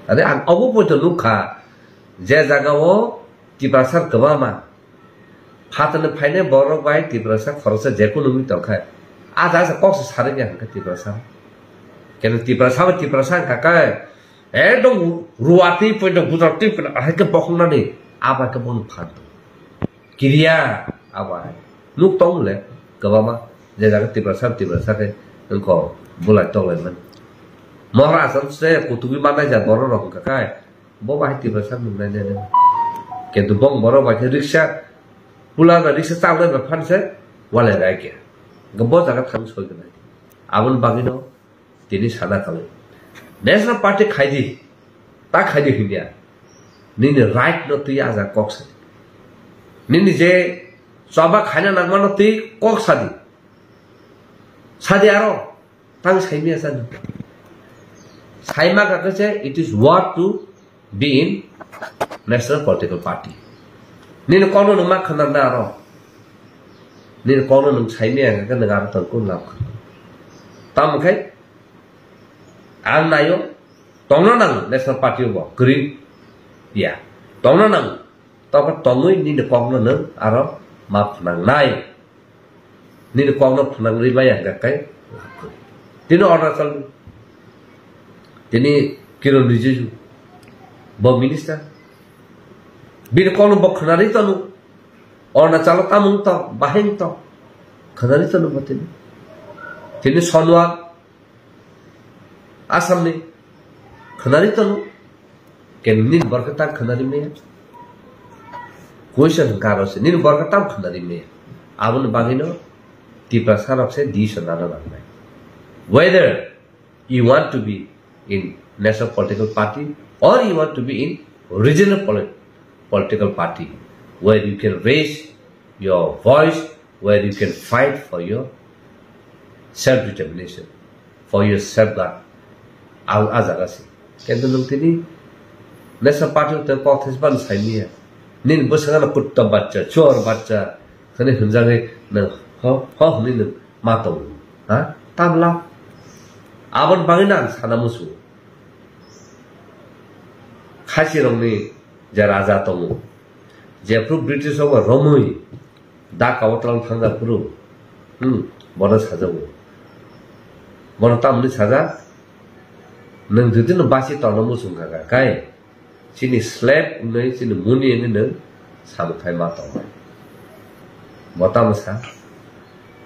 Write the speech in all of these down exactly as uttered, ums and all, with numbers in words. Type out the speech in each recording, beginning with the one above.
Tadi ang obo poito nukha, je jaga o Tiprasa kwbangma phatani phainai borok bai Tiprasa khoroksa je kunu wngwi tongkha, a jaga se kok se sarwi ya hwnkha Tiprasa. Keno Tiprasa bai Tiprasa hwnkha khe, ekdom ruatwi poito Gujarat twi poito ahai khe bokhoknani abo hai khe bono phan tong. Kiriya abo hai. Nuk tong le kwbangma je jaga Tiprasa, Tiprasa khe wngkho bulai tonglaimani. Mohra Assam se kutubi mannai ja borok rok wngkha kai. Bo bahai Tiprasa nungnai nai nai. Kintu bong borok bai khe riksa, pula na riksa chalnai bai phan se walai rai khe. Bo jaga thang soi gwnai. Aboni bagwino tini sana kali. National Party khaidi, ta khaidi hinya. Nini right no twi aja kok sadi. Nini je choba khaina nangma no twi kok sadi. Sadi aro, tang saimya sadi. Saima ka khe se, it is worth to be in national political party. Nini kono nung ma khana na aro. Nini kono nung saimya ka khe nung aro tang kun lab kha. Tamo khai, ang nayo, tongna nang national party bo, green, ya. Tongna nang, toko tongwi nini kokno nung aro ma phnang nai. Nini kokno phnangri maya hwnkha khe. Tini Arunachal, tini Kiren Rijiju, bo minister. Bini kokno bo khwnari tonu. Arunachal tamung to, bahing to. Khwnari tonu bo tini. Tini Sonwar, Assam ni khwnari tonu. Ken nini borok tam khwnari maya. Question hwnkha aro se, nini borok tam khwnari maya. Aboni bagwino Tiprasa rok se decision nana nangnai. Whether you want to be in national political party or you want to be in regional polit-, political party where you can raise your voice, where you can fight for your self-determination, for your safeguard. Ang a jaga se. Kintu nung tini national party te kok thai ban sai niya. Nini bwskango kutta bachcha, chor bachcha, khani hwnjagwi nung ho, ho hwnwi nung ma tongo. Ha? Tamla. Aboni bagwi nang sana musu. Khasi rokni je raja tongo, jephru British rok bai romwi Dhaka o twlang thangjak phuru, hmm, bono sajago. Bono tamni sajak, nwng jodi no basi tongna muchung kha kha kai, chini slave wngnai, chini muni wngnai nwng samung khai ma tongnai. Bo tamo sa,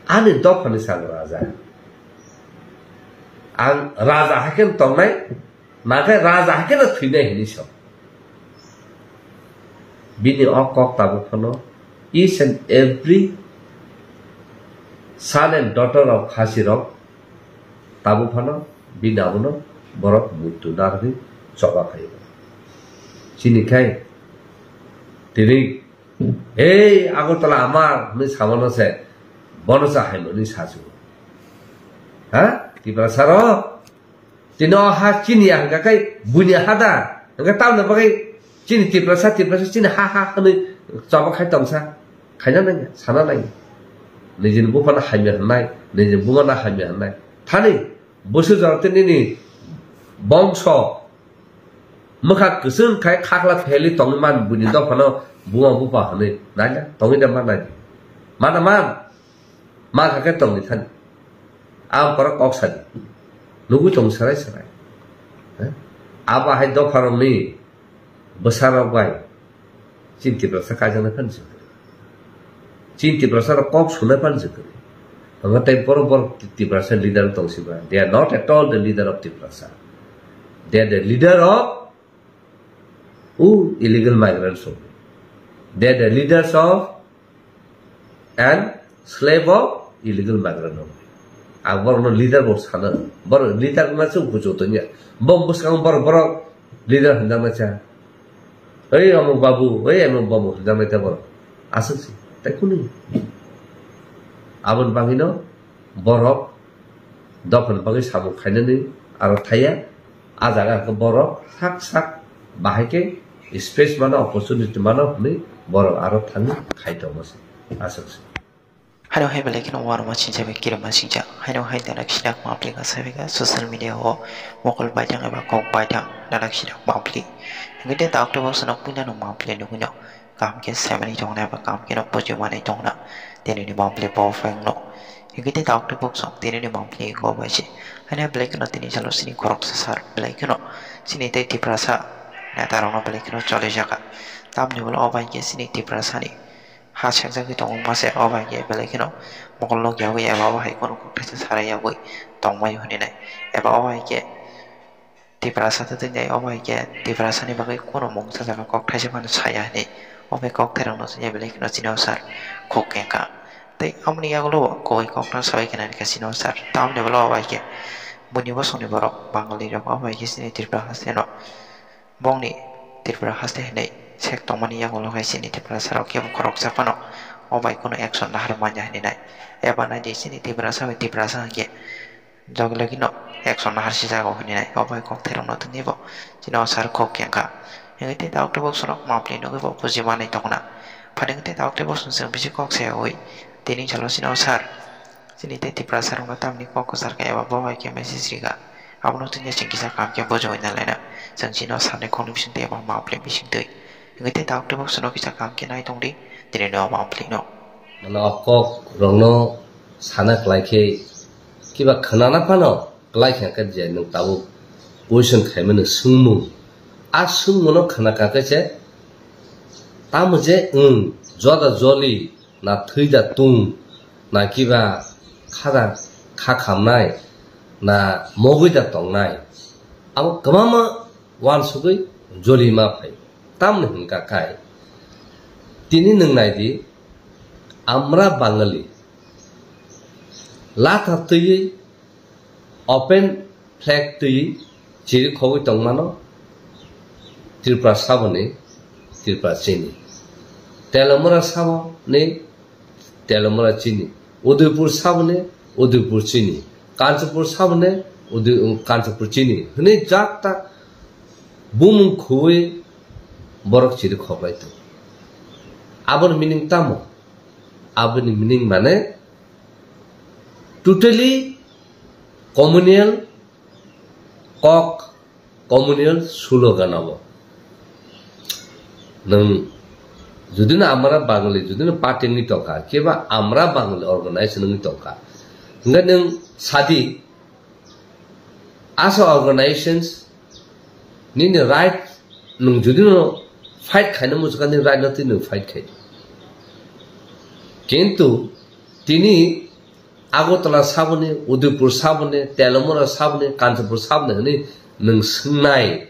ani dophani saka raja. Ang raja hai khe tongnai, nakhai raja hai khe no thwinai hinwi sa. Bini o kok tabuk phano each and every son and daughter of Khasi rok tabuk phano bini abono borok muitu narwgwi choba khaio. Chini khai tini, "Ei Agartala amar," hwnwi samano se, bono sa hai hwnwi sasu. Ha? Tiprasa rok? Tini o ha chini ya hwnkha khe buini ha da. Hwnkhe tamni bagwi chini Tiprasa, Tiprasa chini ha ha hwnwi choba khai tongsa. Khaina nangya, sana nangya. Nijini buphano hamya hwnnai, nijini bumano hamya hwnnai. Thani, bwswk jorao tei nini bongso mwkhak kwchwng khai khakla pheli tongwi man buini dophano buma bupha hwnwi naina tongwi da man naidi. Mana man. Ma kha khe tongwi thani. Ang borok kok sadi. Nugwi tong sarai sarai. He? Abo hai dopharokni bwsarok bai chini Tiprasa kaijaknai phano se kwrwi. Chini Tiprasa rok kok sunai phano se kwrwi. Hwnba tei borok borok Tiprasa leader tong siba. They are not at all the leader of Tiprasa. They are the leader of who? Illegal migrants only. They are the leaders of and slave of illegal migrant only. Ang borokno leader bo sana. Borok leader wngna se bujo tongya. Bong bwskango borok borok leader hwnjaknai cha. Oi amuk babu, oi amuk babu hwnjaknai ta borok. Aswk se. Tai kunu. Aboni bagwino borok dophani bagwi samung khainani aro thaya. A jaga khe borok sak sak bahai khe space mano, opportunity mano hwnwi borok aro thangwi khai tongo se. Aswk se. Haino hai belai kheno uanama singcha bai kirima singcha. Haino hai darak sidak mapli ka sabi ka social media o mokol baithang eba kok baithang darak sidak mapli. Hingke te ta october sonok puila no mapli nugui no. Kaham khe saimani tongna eba kaham khe no pujimani tongna. Tini ni mapli bo phai no. Hingke te ta october sok tini ni mapli ko bai se. Haino belai kheno tini salo sini khoroksa sar belai kheno sini tei Tiprasa neta rok no belai kheno choli jaka. Tamni ulo o bai khe sini Tiprasa ni ha sekjagwi tongo mase, o bai khe belai kheno mokol nok yagwi eba o hai kheno kok thaisa sarai yagwi tongmai hwnwi nai. Eba o hai khe Tiprasa twtwi nai, o bai khe Tiprasa ni bagwi kheno mungsa jaga kok thaisa phano saya hwnwi o bai kok thairok no sini belai kheno chini o sar khuk kengkha. Tei amoni yagulo bo koi kok no sabai khe nai kha chini o sar. Tamni ulo o bai khe buini bosongni borok Bangali rok o bai khe chini Tripura haste no Bongni Tripura haste hinwi sek tongmani yagulo hai chini Tiprasa rok kebo khoroksa phano o bai kheno action nahar manya hinwi nai. Eba nai di chini Tiprasa bai Tiprasa hwnkhe jogi logi no action nahar si jago hinwi nai. O bai kok thairok no tini bo chini o sar khuk kengkha. Hingke te ta october sonok mapli nugui bo buji manwi tongna. Phani hingke te ta october song chwng bisi kok sayawi tini salo chini o sar. Chini tei Tiprasa rokno tamni kok kwchar kha eba bo hai khe message rikha. Abono tini chwng kisa kaham khe bujui na laina. Chwng chini o sanai khokni bising twi eba mapli bising twi. Hingke tei ta october sonok kisa kaham khe nai tong di. Tini no mapli no. Mane o kok rokno sana klai khe kiba khwnana phano klai kha khe je nwng tabuk question khaimani swngmung. A swngmungno khwna kha khe se tamo je wng joda joli na thwi da tung, na kiba kha da kha khamnai, na mogwi da tongnai. Abo kwbangma uansugwi jolima phai. Tamni hwnkha khai. Tini nwng nai di, amra Bangali. Latha twiwi open flag twiwi chiri khogwi tongmano Tripura saboni Tripura chini. Telamura saboni Telamura chini. Udaipur saboni Udaipur chini. Kanchanpur saboni Udai-, Kanchanpur chini. Hwnwi jak tak bumung khogwi borok chiri khoklai tongo. Aboni meaning tamo? Aboni meaning mane totally communal kok, communal slogan abo. Nwng judino amra Bangali, judino party wngwi tongkha, keba amra Bangali organize wngwi tongkha. Hingke nwng sadi, asa organizations nini right nwng judino fight khaina muchukha, nini right no twi nwng fight khai. Kintu tini Agartala saboni, Udaipur saboni, Telamura saboni, Kanchanpur saboni hwnwi nwng swngnai.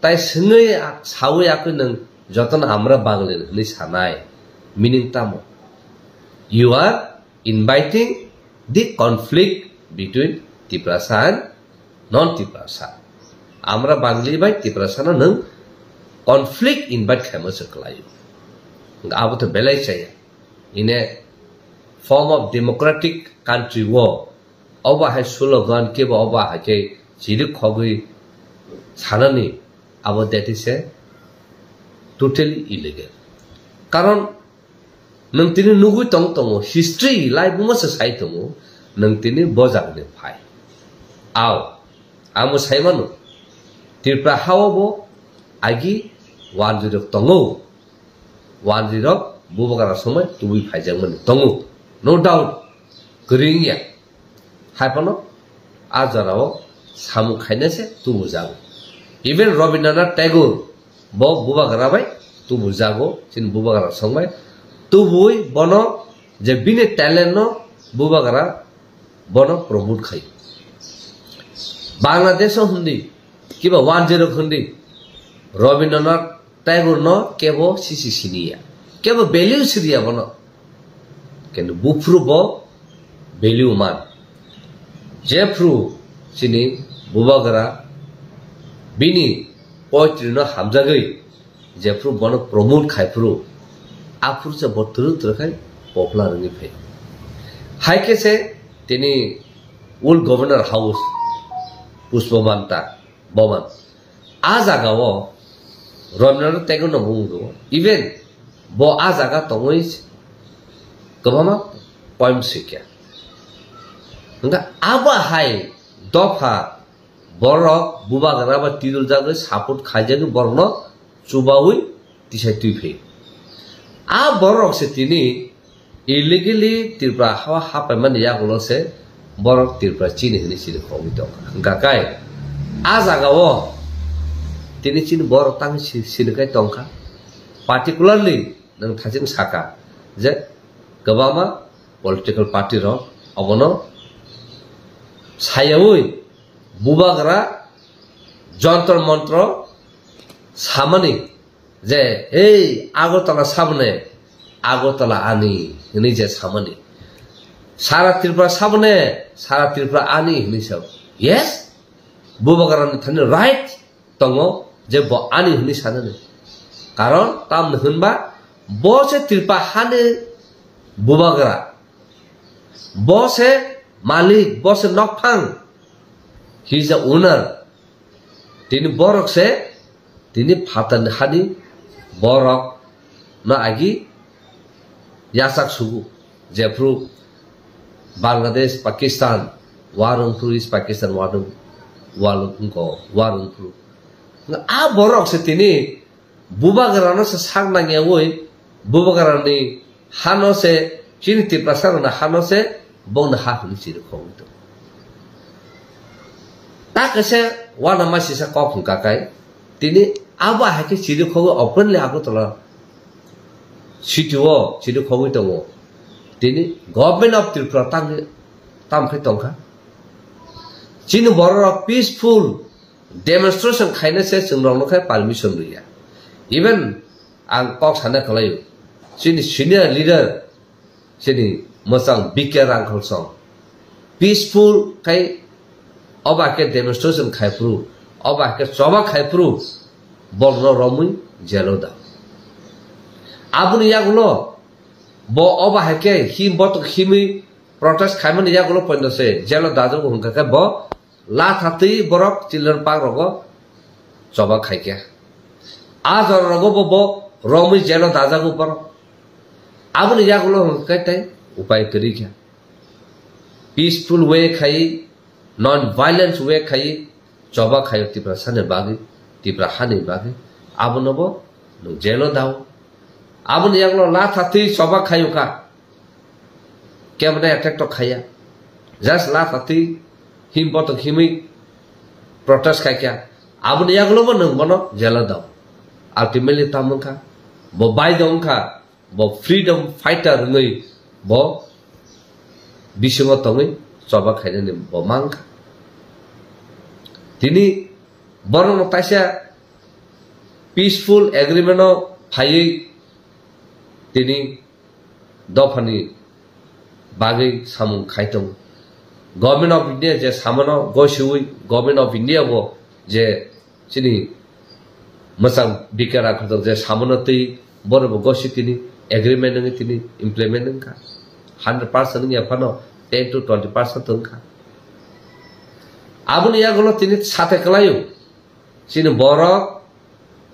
Tai swngwi a-, sawi akwi nwng jotono amra Bangali hwnwi sanai. Meaning tamo? You are inviting the conflict between Tiprasa and non-Tiprasa. Amra Bangali bai Tiprasa no nwng conflict invite khaima se kwlaio. Abo to belai chaya. In a form of democratic country o, obo hai slogan kebo obo hai khe chiri khogwi sanani, abo that is a totally illegal. Karon nwng tini nugwi tong tongo, history lai buma se sai tongo, nwng tini bo jagani phai. Ao, amo sai mano, Tripura hao bo agi wanjwi rok tongo. Wanjwi rok bubagra somai tubui phaijakmani tongo, no doubt, kwrwi wngya. Haiphano a jorao samung khaina se tubujago. Even Rabindranath Tagore bo bubagra bai tubujago, chini bubagra songbai tubui bono je bini talent no bubagra bono promote khai. Bangladesh o hindi, kiba wanjwi rok hindi, Rabindranath Tagore no kebo sisi siniya, kebo value siriya bono. Kintu buphuru bo value man. Jephru chini bubagra bini poetry no hamjagwi jephru bono promote khai phuru, aphuru se bo twrwk twrwk khai popular wngwi phai. Hai khe se tini Old Governor House, Pushpa Manta Bhavan, a jaga o Rabindranath Tagore no mung rwo. Even bo a jaga tongwi kwbangma Poem sikya. Hingkha abo hai dopha borok bubagra ba tidul jagwi support khaijagwi borokno chubawi tisai twi phi. A borok se tini illegally Tripura ha hapaimani yagulo se borok Tripura chini hini chini khogwi tongkha. Hingkha kai a jagao tini chini borok tang si-, sini kai tongkha. Particularly nwng thaching saka je kwbangma political party rok obono sayawi bubagra jontro montro samani je, "Ei, Agartala sabone, Agartala ani," hini je samani. "Sara Tripura sabone, sara Tripura ani," hini sa. Yes, bubagrani thani right tongo je bo ani hini sanani. Karon tamni hwnba bo se Tripura hani bubagra, bo se malik, bo se nokphang, he is the owner. Tini borok se tini phatarni hani borok no agi yachak sugu, jephru Bangladesh, Pakistan, war wngphru is Pakistan war wng-, war wngko, war wngphru. A borok se tini bubagrano se sak nangyawi, bubagrani hano se chini Tiprasa rokni hano se bongni ha hwnwi chiri khogwi tongo. Ta kaisa uanama sisa kok hwn kakai, tini abo hai khe chiri khogwi openly Agartala city o chiri khogwi tongo. Tini Government of Tripura tang, tam khe tongkha. Chini bororok peaceful demonstration khaina se chwng rokno khe permission rwya. Even ang kok sana kwlaio, chini senior leader, chini mwchang B K Rangkhol song peaceful khai oba khe demonstration khai phuru, oba khe choba khai phuru, borokno romwi jelo da. Aboni yagulo bo oba hai khe him botok himwi protest khaimani yagulo poino se jelo dajago hwnkha khe bo latha twi borok children park rogo choba khaikha. A jora rogo bo, bo romwi jelo dajago borok. Aboni yagulo hwnkha khe tei upai kwrwi kha. Peaceful way khai, non violence way khai choba khaio Tiprasani bagwi, Tipra hani bagwi. Abono bo nwng jelo dao. Aboni yagulo latha twi choba khaio kha. Kemne attack to khaya. Just la tati him botok himwi protest khaikha. Aboni yagulo bo nwng bono jela dao. Ultimately tamo wngkha. Bo baidho wngkha. Bo freedom fighter wngwi bo bisingo tongwi choba khainani bo mangkha. Tini borokno taisa peaceful agreement o phaiwi tini dophani bagwi samung khai tongo. Government of India je samano gosiwi Government of India bo je chini mwchang bikar akhorjak je samano twi bono bo gosi tini agreement wngwi tini implement wngkha. Hundred percent wngya phano ten to twenty percent wngkha. Aboni yagulo tini sate kwlaio. Chini borok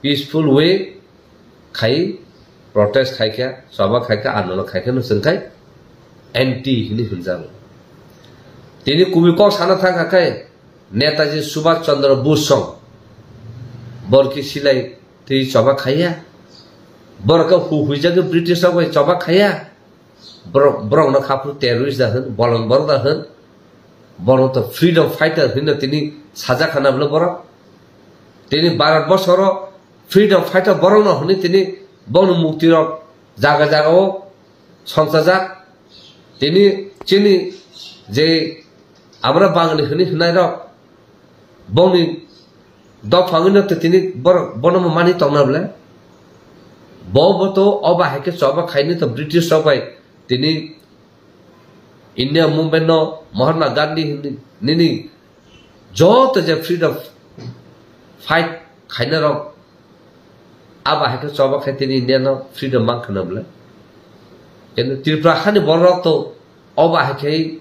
peaceful way khai protest khaikha, choba khaikha, andolon khaikha no chwngkhai anti hinwi hwnjago. Tini kubui kok sana thangkha khe Netaji Subhash Chandra Bose song borki silai twi choba khaiya. Borok khe hu huijagwi British rok bai choba khaiya. Borok, borokno khaphuru terrorist da hwn, bolong borok da hwn, borok to freedom fighter hwnwi tini sajak khana bwle borok. Tini Bharat borsoro freedom fighter borokno hwnwi tini bono mukti rok jaga jaga o songchajak. Tini chini je amra Bangali hwnwi hwnai rok bongni dophangwino to tini borok bono mani tongna bwle. Bo bo to oba hai khe choba khaini to British rok bai tini India movement no Mahatma Gandhi hinwi nini joto je freedom fight khaina rok aba hai khe choba khai tini India no freedom mang khana bwle. Kintu Tripura hani borok to oba hai khe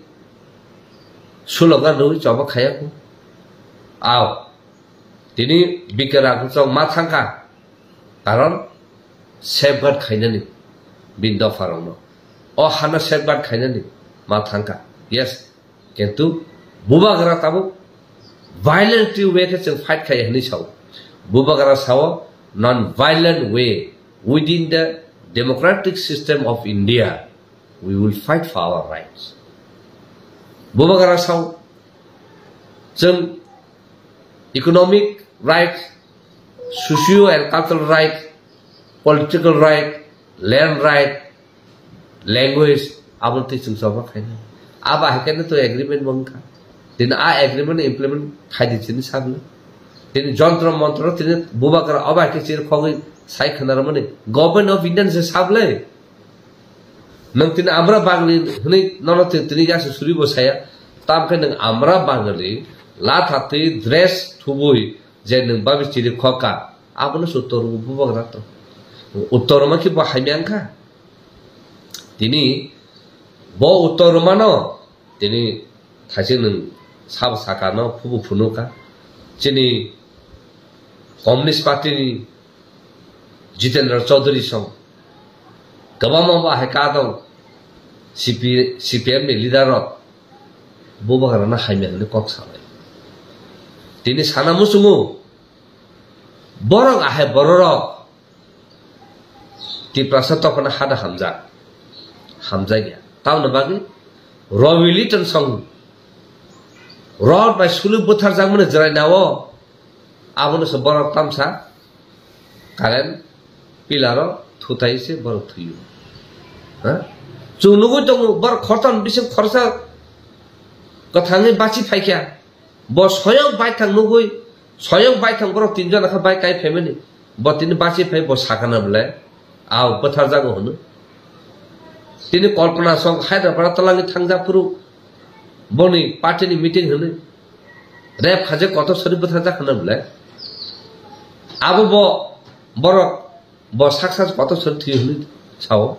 slogan rwi choba khaya kho. Ao. Tini bikar rang chok ma thangkha. Karon safeguard khainani bini dopha rokno. O hano safeguard khainani ma thangkha. Yes, kintu bubagra tabuk violent way khe chwng fight khai hwnwi sao. Bubagra sao non-violent way within the democratic system of India, we will fight for our rights. Bubagra sao chwng economic rights, socio and cultural rights, political right, land right, language, abo twi chwng choba khaina. Abo hai khe to agreement bo wngkha. Tini a agreement implement khai di chini sabni. Tini jontro montro tini bubagra obo hai khe chini khogwi sai khna rwmani. Government of India ni se sablai. Nwng tini amra Bangali hwnwi nono tini, tini yasa suri bo saya. Tam khe nwng amra Bangali latha twi dress thubui je nwng babi chiri khoka, abono se uttor rwgo bubagra to. Uttor rwma khe bo hamya wngkha. Tini bo uttor rwmano tini thaise nwng sabo sakano phubu phunuka. Chini Communist Party ni Jitendra Chaudhary song kwbangma bo hai kadong C P, C P M ni leader rok bubagrano hamya hwnwi kok salai. Tini sana muchungo borok ahai bororok Tiprasa tophano hada hamjak, hamjakya. Tamoni bagwi Ravi Liton song rod bai sulu butharjakmani jwrainao abono se borok tamsa current pillar o thutai se borok thuio. Ha? Chwng nugwi tongo borok khortam bising khorsa kwthangwi bachi phaikha. Bo soyok baithang nugwi, soyok baithang borok tinjon kha bai kai family. Bo tini bachi phai bo sakana bwle. Ao bwtharjago hwnwi. Tini Kalpana song Hyderabad twlangwi thangjak phuru boni party ni meeting hwnwi. Rep khaje kotor sori bwtharjak hwnwi bwle. Abo bo borok bo sak sak kotor sori thwi hwnwi sao.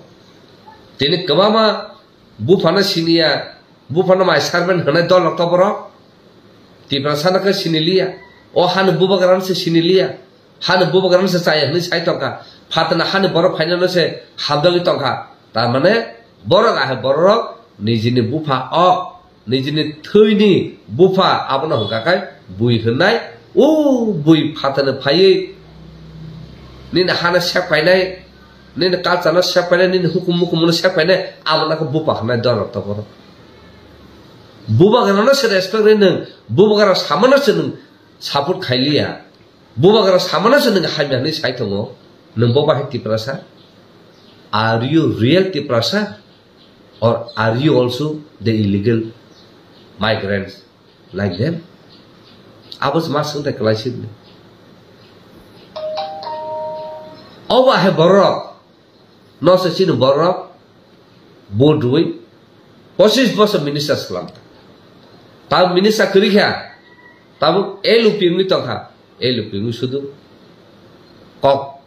Tini kwbangma buphano siniya, buphano mai servant hwnwi dol rok to borok. Tiprasa no khe siniliya. O hani bubagrano se siniliya. Hani bubagrano se chaya hwnwi sai tongkha. Phatana hani borok phainano se hamjagwi tongkha. Tar mane borok ahai borok nijini bupha o, nijini thwini bupha abono hwnkha khai bui hwnnai. O bui phatani phaiwi nini hano sek painai, nini culture no sek painai, nini hukum mukum no sek painai, abono khe bupha hwnnai dol rok to borok. Bubagrano se respect rwi nwng, bubagra samano se nwng support khailiya. Bubagra samano se nwng hamya hwnwi sai tongo. Nwng bo bahai Tiprasa? Are you real Tiprasa? Or are you also the illegal migrants like them? Abo se ma swngthai kwlai sibni. Obo ahai borok no se chini borok vote rwi pochis bosor minister swlam. Tabuk minister kwrwi kha, tabuk L U P wngwi tongkha, L U P wngwi sudu kok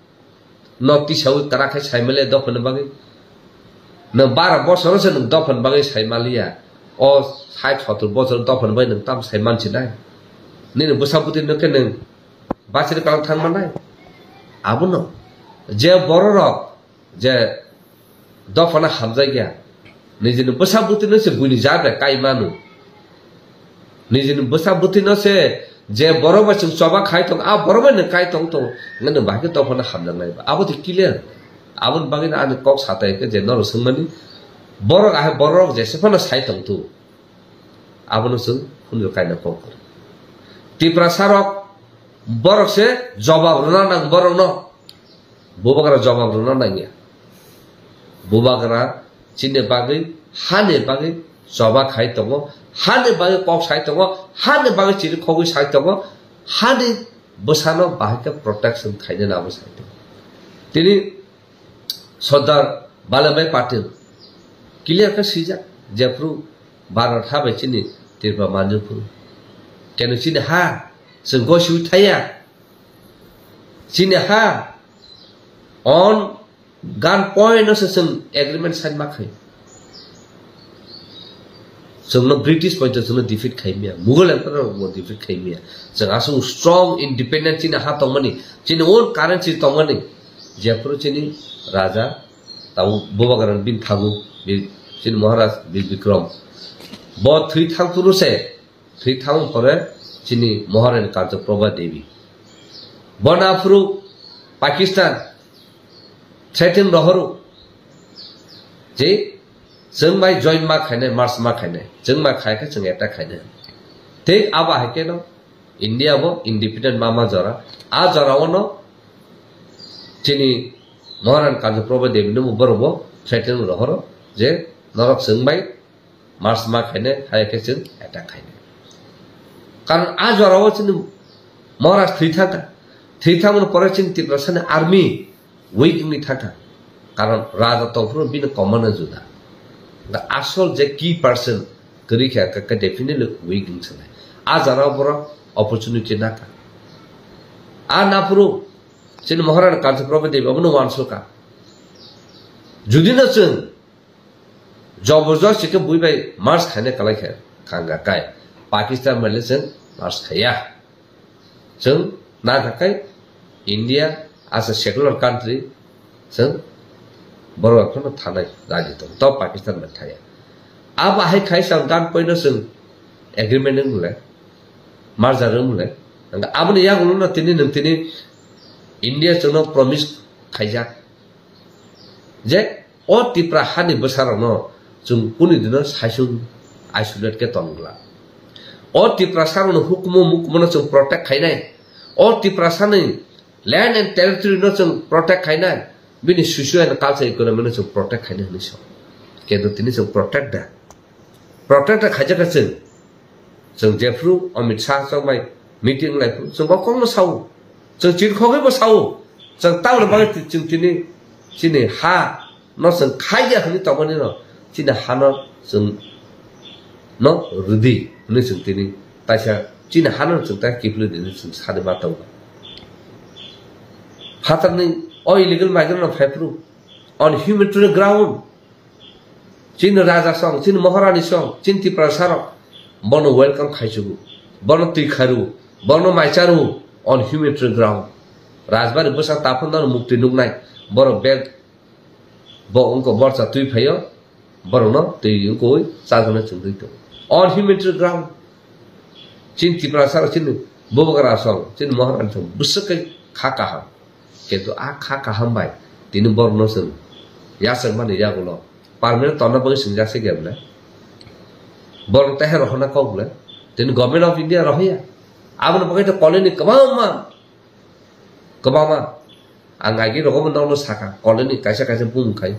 no tisaui kwrak khe saimale dophani bagwi. Nwng bara bosoro se nwng dophani bagwi saimaliya. O sait sotor bosor dophani bagwi nwng tam saiman sinai. Nini bwsa bwtwi no khe nwng bachiri kwlang thang mannai. Abono je bororok je dophano hamjakya, nijini bwsa bwtwino se buini jabra kai manu. Nijini bwsa bwtwino se je borok bai chwng choba khai tong, a borok bai nwng kai tong tong, hwnkhe nwng bahai khe dophano hamjaknai ba. Abo twi clear. Aboni bagwino ani kok satai khe je norok swngmani, borok ahai borok jesa phano sai tong tu. Abono chwng phunukjak kaina kok kwrwi. Tiprasa rok borok se jobab rwna nang borok no. Bubagra jobab rwna nangya. Bubagra chini bagwi, hani bagwi choba khai tongo, hani bagwi kok sai tongo, hani bagwi chiri khogwi sai tongo, hani bwsano bahai khe protection khaina nabo sai tongo. Tini Sardar Vallabhbhai Patel clear khe swijak, jephru Bharat ha bai chini Tripura manjak phuru. Keno chini ha, chwng gosiui thaya. Chini ha, on gun point no se chwng agreement sign ma khai. Chwngno British poito chwngno defeat khai miya, Mughal Emperor rokbo defeat khai miya. Chwng aswk strong independent chini ha tongmani, chini own currency tongmani, jephru chini raja Tabuk Bubagra bini thago, bi-, chini Maharaj Bir Bikram. Bo thwi thang phuru se, thwi thang pore chini Maharani Kartyaprabha Devi. Bo na phuru Pakistan threaten rohoro. Je, chwng bai join ma khainai, march ma khainai. Chwng ma khai khe chwng attack khainai. Thik abo hai khe no India bo independent ma ma jora. A jora o no chini Maharani Kartyaprabha Devi no bo borok bo threaten rohoro je norok chwng bai march ma khainai, hai khe chwng attack khainai. Karon a jora o chini Maharaj thwi thangkha. Thwi thangmani pore chini Tiprasani army weak wngwi thangkha. Karon raja tongphuru bini command no juda. The asol je key person kwrwi kha, ka, ka definitely weak wng sanai. A jora o borok opportunity nakha. A naphuru chini Maharani Kartyaprabha Devi abono uansukha. Judi no chwng jabardasti khe bui bai march khainai kwlai khe khangga kai. Pakistan bai le chwng march khaiya. Chwng na kha kai India as a secular country chwng borok phano thanai raji tong. To Pakistan bai thaya. Abo hai khai chwng gan poino chwng agreement wng le. Merger wng le. Aboni yagulo no tini nwng tini India chwngno promise khaijak. Je o Tipra hani bwsarokno chwng kuni dino saisung isolate khe tongla. O Tiprasarokno hukumu mukumu no chwng protect khainai. O Tiprasani land and territory no chwng protect khainai. Bini socio and culture economy no chwng protect khainai hwnwi sa. Kintu tini chwng protect da. Protect da khaijak kha chwng. Chwng jephru Amit Shah chwng bai meeting lai phru chwng bo kokno sao. Chwng chini khogwi bo sao. Chwng tamoni bagwi ti-, chwng tini chini ha no chwng khaiya hwnwi tongmani no chini ha no chwng no rwdi hwnwi chwng tini taisa chini ha no chwng ta kiphilwi di hwnwi chwng sadi ma tongo. Phatarni o illegal migrant no phaiphru on humanitarian ground. Chini raja song, chini maharani song, chini Tiprasarok, bono welcome khaichugo, bono twi kharu, bono maicharu on humanitarian ground. Rajbari bwsa taphun dano mukti nuknai, borok bag bo wngkha borsa twi phaio, borokno twi wngkha ui chajaknai chwngwi tongo. On humanitarian ground, chini Tiprasarok, chini Bubagra song, chini maharani song, bwswk khe kha kaham. Kintu a kha kaham bai tini borokno chwng yachakmani yagulo permanent tonna bagwi swngjak se khe bwle? Borok tehe rohorna kok bwle? Tini Government of India rohorya. Aboni bagwi to colony kwbangma, kwbangma. Ang agi rogo bo nokno sakha, colony kaisa kaisa bumung khai.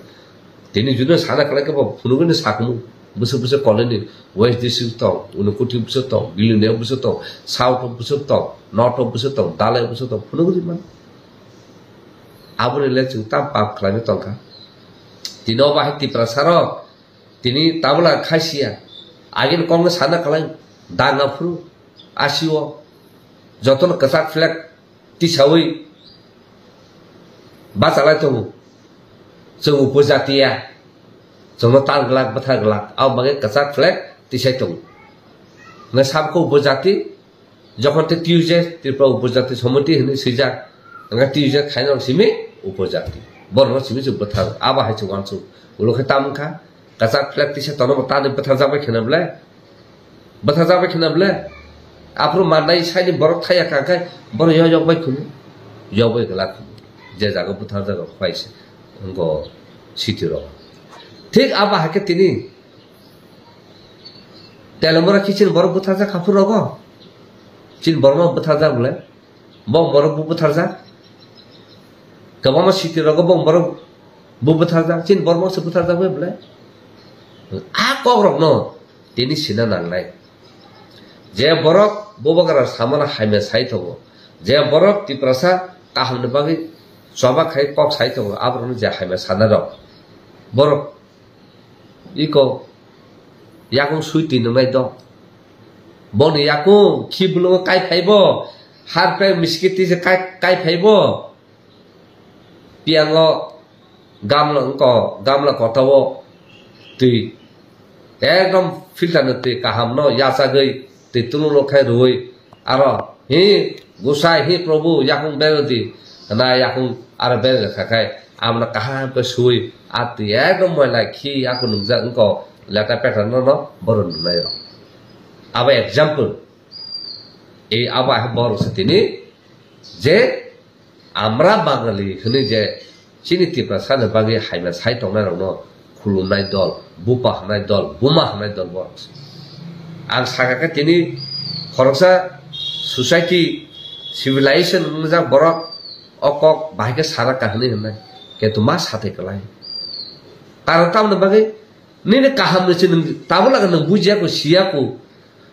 Tini judino sana kwlai khe bo phunugwino sakhumu. Bwswk bwswk colony, West District tong, Unakoti bwswk tong, Gilundiya bwswk tong, South o bwswk tong, North o bwswk tong, Dalai bwswk tong, phunugwi man. Aboni le chwng tam pap khlaina tongkha. Tini o bahai Tiprasarok, tini tabla khaisiya. Agini kokno sana kwlai, danga phuru, asio, jotono kwchak flag tisawi bachalai tongo. Chwng upojatiya, chwngno tal glak, bwthar glak, abo bagwi kwchak flag tisai tongo. Hwnwi sabkhe upojati, jokhon tei T U J, Tripura Upojati Samiti hwnwi swijak, hwnkhai T U J khaina rok simi upojati. Borokno simi se bwthar, abo hai se uansuk. Ulo khe tamo wngkha, kwchak flag tisa tono bo tani bwtharjak bai kheno belai? Bwtharjak bai kheno belai? Aphuru mannai saini borok thaya kha khe borok yo yok bai khunu, yok bai glak khunu. Je jaga bwtharjak rok pai se wngkha city rok. Thik abo hai khe tini Telemura khe chini borok bwtharjak kha phuru rogo. Chini borok no bwtharjak belai? Bong borok bo bwtharjak. Kwbangma city rogo bong borok bo bwtharjak. Chini borok se bwtharjak bai belai? A kok rokno tini sina nangnai. Je borok Bubagra samano hamya sai tongo, je borok Tiprasa kahamni bagwi choba khai kok sai tongo, aborokno je hamya sana rok. Borok iko yakung sui twi nungnai do. Boni yakung khi bulungo kai phaibo, har prai miskiti se kai, kai phaibo. Piyango gamla wngko, gamla kotao twi ekdom filter ni twi kaham no yachagwi twi tulung rok khai rwui aro hi gusai hi Prabhu yakung berdi hwnna yakung aro berdi khakhai Aboni kaham khe sui, a twi ekdom moila khi ako nungjak wngkha, leta peta no no borok nungnai rok. Abo example. Ei abo hai borok se tini je Amra Bangali hwnwi je chini Tiprasani bagwi haima sai tongnai rokno khulumnai dol, bupa hwnai dol, buma hwnai dol borok se. Ang sakha khe tini khoroksa society civilization wngjak borok o kok bahai khe sana kahini hwnai. Kintu ma sathai kwlai. Karon tamoni bagwi nini kaham ni se nwng tabuk laga nwng bujiya ko siya ko.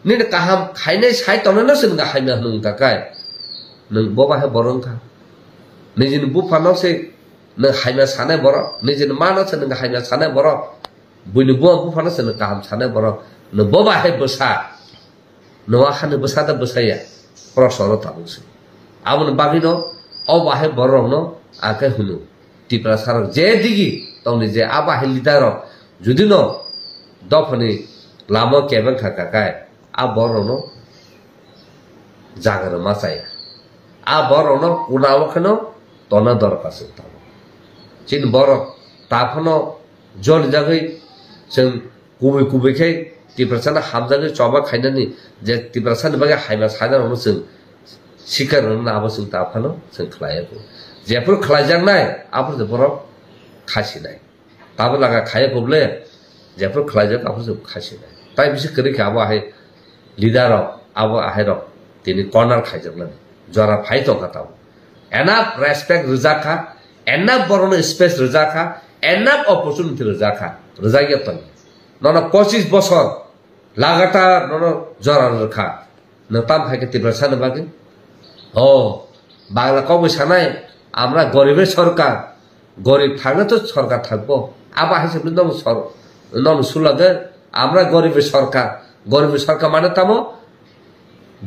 Nini kaham khainai sai tongnai no se nwng haima hwnwi wngkha kai. Nwng bo bahai borok wngkha. Nijini bupha no se nwng haima sanai borok, nijini ma no se nwng haima sanai borok. Buini buma bupha no se nwng kaham sanai borok. Nwng bo bahai bwsa. Noa hani bwsa da bwsaya, proshno tabuk se. Aboni bagwino o bahai bororokno ang khe hwno, Tiprasarok je digi tongdi je a bahai leaderrok judino dophani lama kebeng kha kakai, a bororokno jaga rwma chaya. A bororokno kunao kheno tona dorkar se tabuk. Chini borok taphano jolijagwi chwng kubui kubui khe Tiprasano hamjagwi choba khainani je Tiprasani bagwi haima sanai rokno chwng sikar rwna abo chwng ta phano chwng khlai ya. Jephuru khlaijaknai aphuru je borok khasinai. Tabo laga khaiya kubule jephuru khlaijak aphuru chwng khasinai. Tai bisi kwrwi khe abo ahai leader rok, abo ahai rok tini corner khaijaknani jora phai tongkha tabo. Enough respect rwjak kha, enough borokno space rwjak kha, enough opportunity rwjak kha, rwjak ya tong. Nono pochis bosor lagatar nono jora rwkha. Nwng tam khai khe Tiprasani bagwi? O, Bangla kok bai sanai, "Amra goriber sorkar." Gorib thangna to sorkar thangbo. Abo hai se nono sor-, nono sulago, "Amra goriber sorkar." Goriber sorkar mane tamo?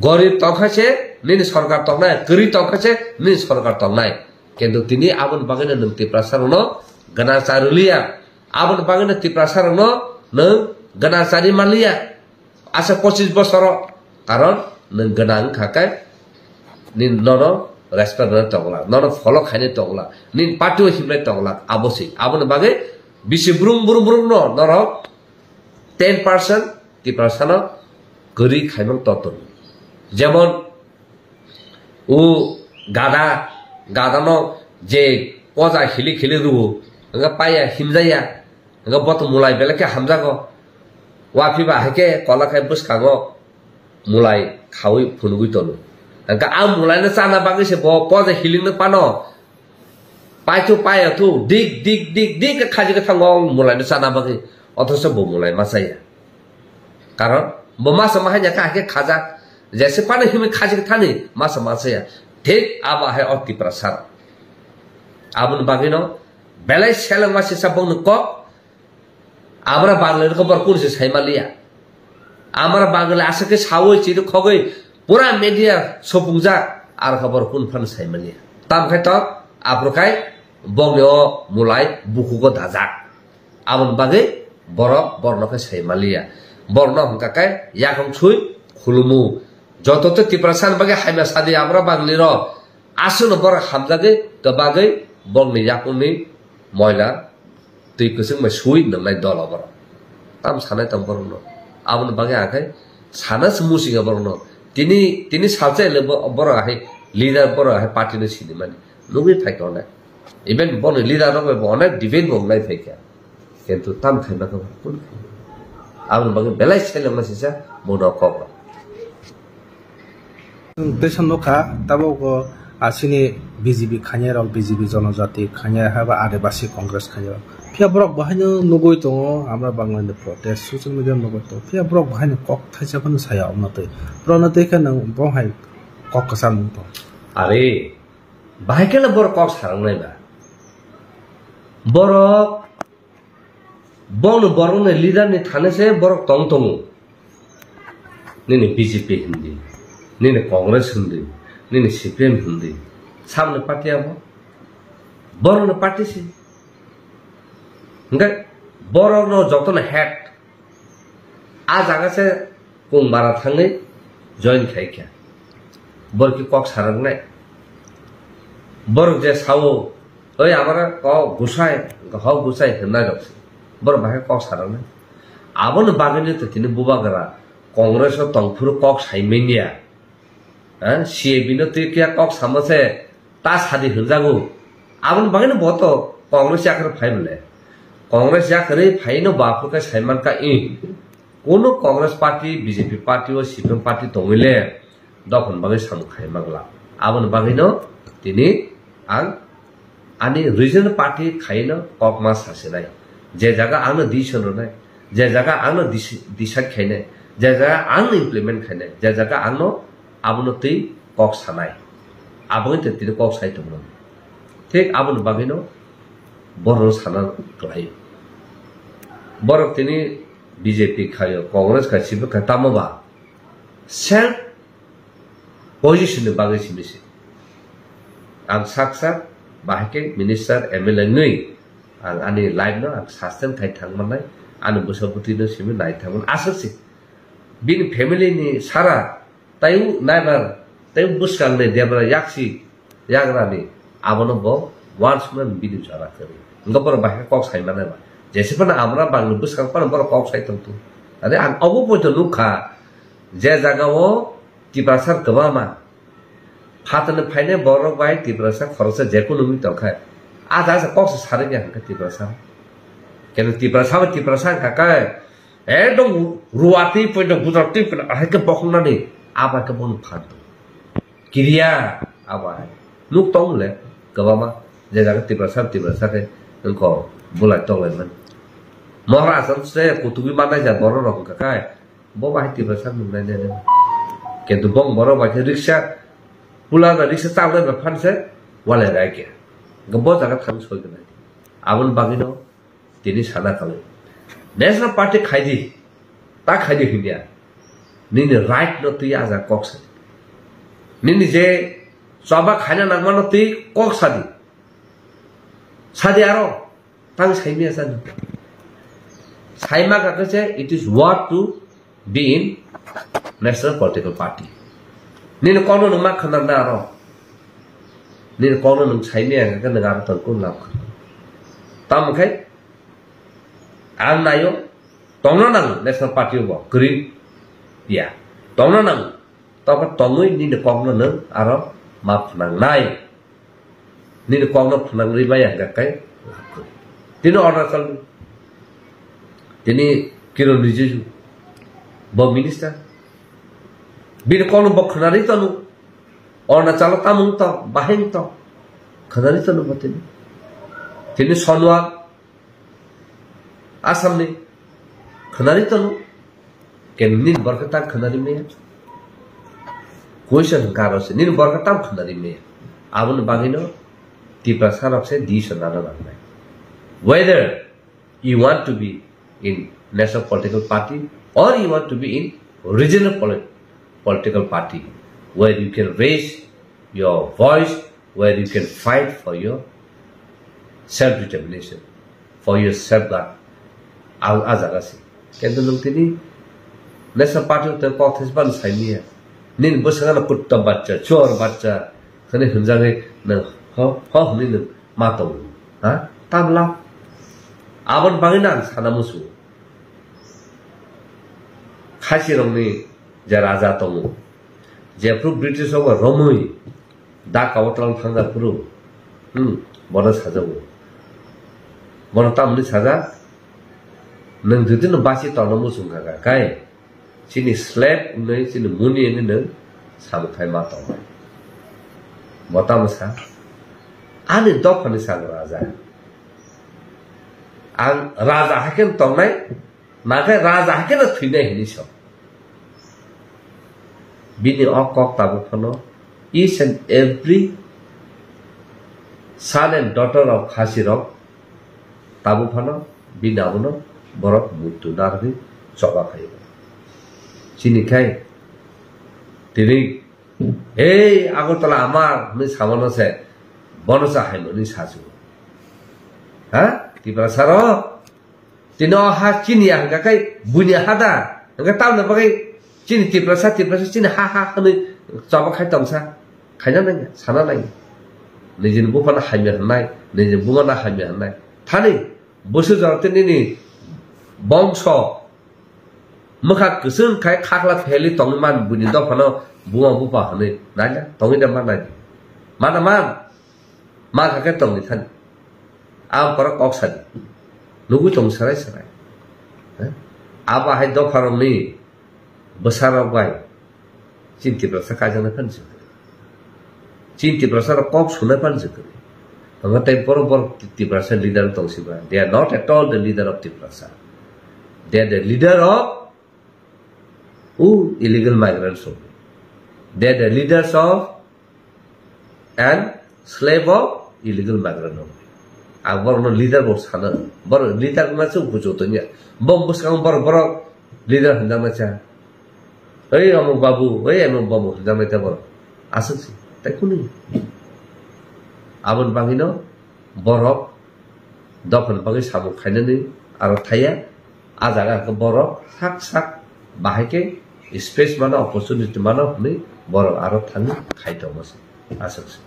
Gorib tongkha se nini sorkar tongnai, kwrwi tongkha se nini sorkar tongnai. Kintu tini aboni bagwino nwng Tiprasa rokno gana charwliya. Aboni bagwino Tiprasa rokno nwng gana chari manliya. Asa pochis bosoro, karon nwng gana wngkha khe nini nono respect rwna tongla, nono follow khaina tongla, nini party o himlai tongla, abo se. Aboni bagwi bisi brum brum brum no norok ten percent Tiprasano kwrwi khaimang totor. Jemon o gada, gadano je poja khili khili rwo, wngkha paiya himjaya, wngkha boto mulai belai khe hamjago. Wa phiba hai khe kola khai bwskango mulai khaui phunugui tono. Wngkha a mulaino chana bagwi se bo poja hilingno pano. Paithu paiya thu, dik, dik, dik, dik khe khaji khe thango mulaino chana bagwi. Othocho bo mulai ma chaya. Karon bo masa ma hanya kha khe khajak. Jese pano himwi khaji khe thani masa ma chaya. Thik abo hai o Tiprasa rok. Aboni bagwino belai selengma sisa bongni kok. Amra Bangali rok bor kun se sai maliya. Amra Bangali aswk khe saui chiri khogwi pura media sopungjak, ar khe bor kun phan sai maliya. Tam khai to, aphuru khai bongni o mulai bukhugo dajak. Aboni bagwi borok borno khe sai maliya. Borno hwnkha khe yakung sui khulumu. Joto tei Tiprasani bagwi hamya sadi Amra Bangali rok. Aswkno borok hamjagwi kwbagwi bongni yakungni moila twi kwchwng bai sui nwngnai dol o borok. Tam sanai tong borokno. Aboni bagwi ang khe sana se muchungo borokno. Tini, tini salsa le bo-, borok ahai leader borok ahai party no sinimani. Nugwi phaikha onek. Even boni leader rok bai bo onek debate bo wngnai phaikha. Kintu tam khaima khe kun khaima. Aboni bagwi belai selengma sisa mungno kok rok. Teisa nukha, tabuk o asini B J P khainai rok, B J P Jonojati khainai hai ba Adibasi Congress khainai rok. Phiya borok bo haino nugwi tongo, Amra Bangali ni protest, social media nugwi tongo. Phiya borok bo haino kok thaisa phano saya omna twi. Borokno twi khe nwng bo hai kok kwcham wng tong. Are, bahai khe le borok kok sarang nai ba. Borok Bono borokni leader ni thani se borok tong tongo. Nini B J P hindi, nini Congress hindi, nini C P M hindi. Saboni party abo? Borokni party se. Hingke borokno jotono head. A jaga se Kung bara thangwi join khai kha. Borok ki kok saraknai. Borok je sao, Oi, amara kok gusai, hok gusai hwnna rok se. Borok bahai kok saranai. Aboni bagwino to tini bubagra Congress o tongphuru kok saimanya. Ha, C A B no twi kiya kok samo se ta sadi hwnjago. Aboni bagwino bo to Congress yakhar phai bole. Congress yakhar phaino baphuka saimanka i. Kono Congress party, B J P party o C P M party tongwile dophani bagwi samung khai mangla. Aboni bagwino tini ang ani regional party khaino kokma sasinai. Je jaga angno decision rwnai, je jaga angno deci-, decide khainai, je jaga angno implement khainai, je jaga angno abono twi kok sanai. Aboni twi tini kok sai tongmani. Thik aboni bagwino borokno sana kwlai. Borok tini B J P khaio, Congress khai, C P M khai, tamo ba self position ni bagwi simi se. Ang sak sak bahai khe minister, M L A wngwi ang ani life no ang sustain khai thang mannai, ani bwsa bwtwi no simi nai thang man aswk se. Bini family ni sara taibo naibar, taibo bwskang ni debra yaksi yagra ni abono bo once man bini jora kwrwi. Wngkha borok bahai khe kok sai mannai ba. Jese phano amra bangni bwskang phano borok kok sai tong tu. Ani ang obo poito nukha je jaga o Tiprasa kwbangma phatani phainai borok bai Tiprasa khoroksa jekono wngwi tongkha. A jaga se kok se sarwi ya hwnkha Tiprasa. Keno Tiprasa bai Tiprasa wngkha khe ekdom ruatwi poito Gujarat twi poito ahai khe bokhoknani abo khe bono phan tong. Kiriya abo hai. Nuk tong le kwbangma je jaga Tiprasa Tiprasa khe wngkha bulai tonglaimani. Mohra asam se kutubi mannai ja borok rok wngkha khe. Bo bahai Tiprasa nungnai nai nai. Kintu bong borok bai khe riksa, pula na riksa chalnai bai phan se walai rai khe. Bo jaga thang soi gwnai. Aboni bagwino tini sana khalai. National Party khai di, ta khai di hwnya. Nini right no twi aja kok sa. Nini je choba khaina nangmano twi kok sa di. Sa di aro. Tang saimaya sani. Saima kha khe se, it is worth to be in national political party. Nini kokno nwng ma khwnarna aro. Nini kokno nwng saimaya kha khe nwng aro tong kun lab kha. Tamo khe ang naio tongna nang national party bo kwrwi ya. Tongna nang. Tokhe tongwi nini kokno nwng aro ma phnangnai. Nini kokno phnangwi maya hwnkha khe. Tini Arunachal ni, tini Kiren Rijiju, bo minister. Bini kokno bo khwnarwi tonu. Arunachal o tamung to, bahing to. Khwnarwi tonu bo tini. Tini Sonwar, Assam ni khwnari tonu, ken nini borok tang khwnari maya. Question hwnkha aro se, nini borok tang khwnari maya. Aboni bagwino Tiprasa rok se decision nana nangnai. Whether you want to be in national political party or you want to be in regional polit-, political party where you can raise your voice, where you can fight for your self-determination, for your safeguard. Ang a jaga se. Kintu nwng tini national party tei kok thai ban sai niya. Nini bwskango kutta bachcha, chor bachcha, hwnwi hwnjagwi nwng ho, ho hwnwi nwng ma tongo. Ha? Tabla. Aboni bagwi no ang sana musu. Khasi rokni je raja tongo, jephru British rok bai romwi Dhaka o twlang thangja phuru, hmm, bono sajago. Bono tamni saja, nwng jodi no basi tongna muchung kha kha, kai, chini slave wngwi, chini muni wngwi nwng samung khai ma tongnai. Bo tamo sa, ani dophani saka raja. Ang raja hai khe tongnai, nakhai raja hai khe no thwinai hinwi sa. Bini o kok tabuk phano each and every son and daughter of Khasi rok tabuk phano bini abono borok muitu narwgwi choba khaio. Chini khai tini, "Hey, Agartala amar," hwnwi samano se, bono cha hai hwnwi sachu. Ha? Tiprasa rok? Tini o ha chini ya hwnkha khe buini ha da. Hwnkhe tamoni bagwi chini Tiprasa, Tiprasa chini ha ha hwnwi choba khai tongsa. Khaina nangya, sana nangya. Nijini buphano hamya hwnnai, nijini bumano hamya hwnnai. Thani, bwswk jora tei nini bongso mwkhak kwchwng khai khakla pheli tongwi man buini dophano buma bupha hwnwi naina tongwi da man naidi. Mana man, man hakhe tongwi thani. Ang borok kok sadi. Nugwi tong sarai sarai. Eh? Abo hai dopharokni bwsarok bai chini Tiprasa kaijaknai phano se kwrwi. Chini Tiprasa rok kok sunai phano se kwrwi. Tongkha tei borok, borok Tiprasa leader tong si ba. They are not at all the leader of Tiprasa. They are the leader of who? Illegal migrants only. They are the leaders of and slave of illegal migrant only. Ang borokno leader bo sana. Borok leader wngna se bujo tongya. Bo bwskango borok, borok leader hwnjaknai cha. Oi amuk babu, oi amuk babu hwnjaknai ta borok. Aswk se. Tai kunu. Aboni bagwino borok dophani bagwi samung khainani aro thaya. A jaga khe borok sak sak bahai khe space mano, opportunity mano hwnwi borok aro thangwi khai tongma se. Aswk se.